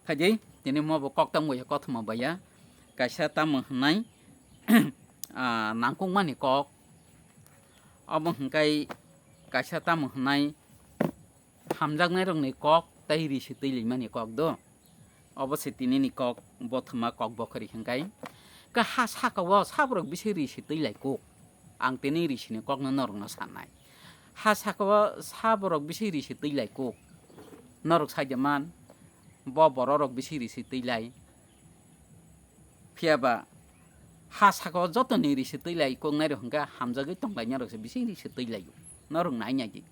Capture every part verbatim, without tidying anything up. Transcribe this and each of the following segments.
Khaidi, tini mo bo kok tamo ya, kothoma baya. Kaisa tamo hwnai, ah, nangkukmani kok. Obo hwnkhe kaisa tamo hwnai hamjaknairokni kok tei risi twilaimani kok do. Obo se tinini kok, bothoma kok bokhori hwnkhe. Khe ha sakao saborok bisi risi twilai kuk. Ang tini risini kokno norokno sanai. Ha sakao saborok bisi risi twilai kuk. Norok saida man, bo bororok bisi risi twilai. Phiya ba ha sakao jotoni risi twilai kuknairok hwnkhe hamjagwi tonglainarokse bisi risi twilaio. Norok nai nai di.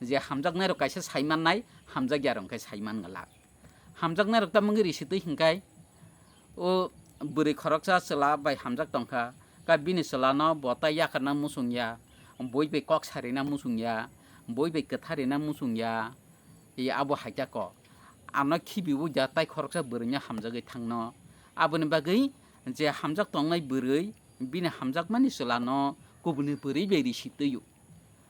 Je hamjaknairok kaisa sai mannai, hamjakyarok hwnkhe sai man glak. Hamjaknairok tamo wngwi risi twi hwnkhe, o bwrwi khoroksa chwla bai hamjak tongkha, ka bini chwlano bo tai yakarna muchung ya, bui bai kok sarina muchung ya, bui bai kwtharina muchung ya, e abo hai tako. Ano khibiwi da tai khoroksa bwrwino hamjagwi thangno. Aboni bagwi je hamjak tongnai bwrwi, bini hamjakmani chwlano kubuni bwrwi bai risi twio.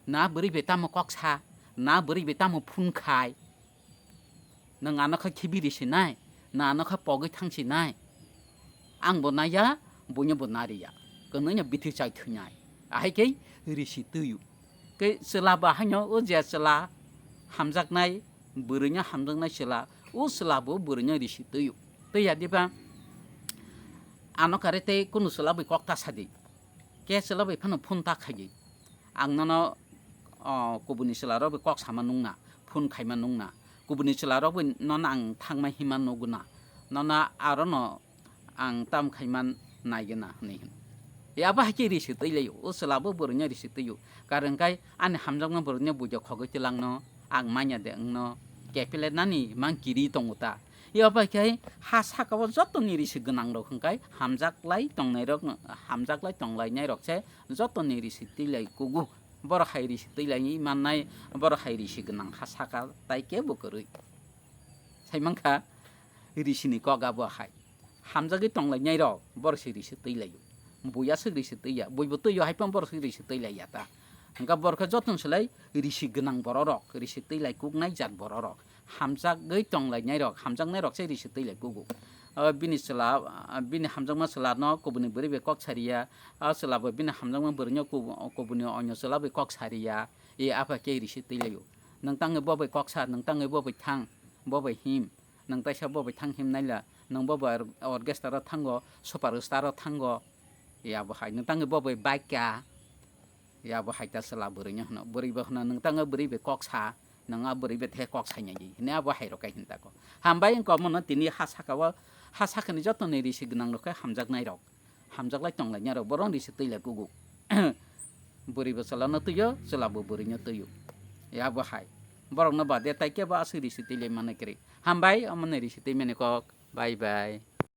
Na bwrwi bai tamo kok sa, na bwrwi bai tamo phun khai. Nwng ano kha khibi risi nai, na ano kha pogwi thangsi nai. Ang bo naiya, buino bo nariya. Kwnwino bithi chai thwinai. Ahai khe risi twio. Khe chwla bo haino o je chwla hamjaknai, bwrwino hamjaknai chwla, o chwla bo bwrwino risi twio. Twi ya diba? Ano kare tei kunu chwla bai kok ta sadi. Khe chwla bai phano phone ta khaidi. Ang nono, o, kubuni chwlarok bai kok sama nungna, phone khaima nungna. Kubuni chwlarok bai nono ang thangma hima nuguna. Nono arono ang tam khaima naigwna hwnwi hwn. Yabo hai khe risi twi laio. O chwla bo bwrwino risi twio. Karon khai ani hamjakma bwrwino bujo khogwi twlangno ang manya de wngno kepile nani mang kiri tongo ta. Yabo hai khe ha sakao jotoni risi gwnangrok hwnkhai hamjaklai tongnairok, hamjaklai tonglainairok se jotoni risi twilai kugo. Borok hai risi twilai mannai, borok hai risi gwnang ha saka tai kebo kwrwi. Sai mankha risini kok abo hai. Hamjagwi tonglainairok borok se risi twilaio. Buya swk risi twiya, buibo twio hai phano borok swk risi twilaiya ta. Hwnkha borok khe jotono se lai risi gwnang bororok, risi twilai kuknai jat bororok. Hamjagwi tonglainairok, hamjaknairok se risi twilai kugo. O bini chwla, bini hamjakma chwlano kubuni bwrwi bai kok sariya, o chwla bo bini hamjakma bwrwino kub-, kubuni onyo chwla bai kok sariya, e abo khe risi twilaio. Nwng tangwi bo bai kok sa, nwng tangwi bo bai thang, bo bai him, nwng taisa bo bai thang him naila, nwng bo bai or-, orchestra-o thango, superstar-o thango, e abo hai, nwng tangwi bo bai bike ya. Ya bo hai ta chwla bwrwino hwno, bwrwi bo hwno, "Nwng tangwi bwrwi bai kok sa, nwng a bwrwi bai the kok sai nai di," hwnwi abo hai rok kai hwn tako. Hambai wngkha omono tini ha sakao, ha sakani jotoni risi gwnang rok khe hamjaknai rok, hamjaklai tonglainai rok, borok risi twilai kugo. Bwrwi bo chwla no twio, chwla bo bwrwi no twio. Ya bo hai. Borok no bade tai kebo aswk risi twilai mani kwrwi. Hambai omono risi twi mani kok. Bye bye.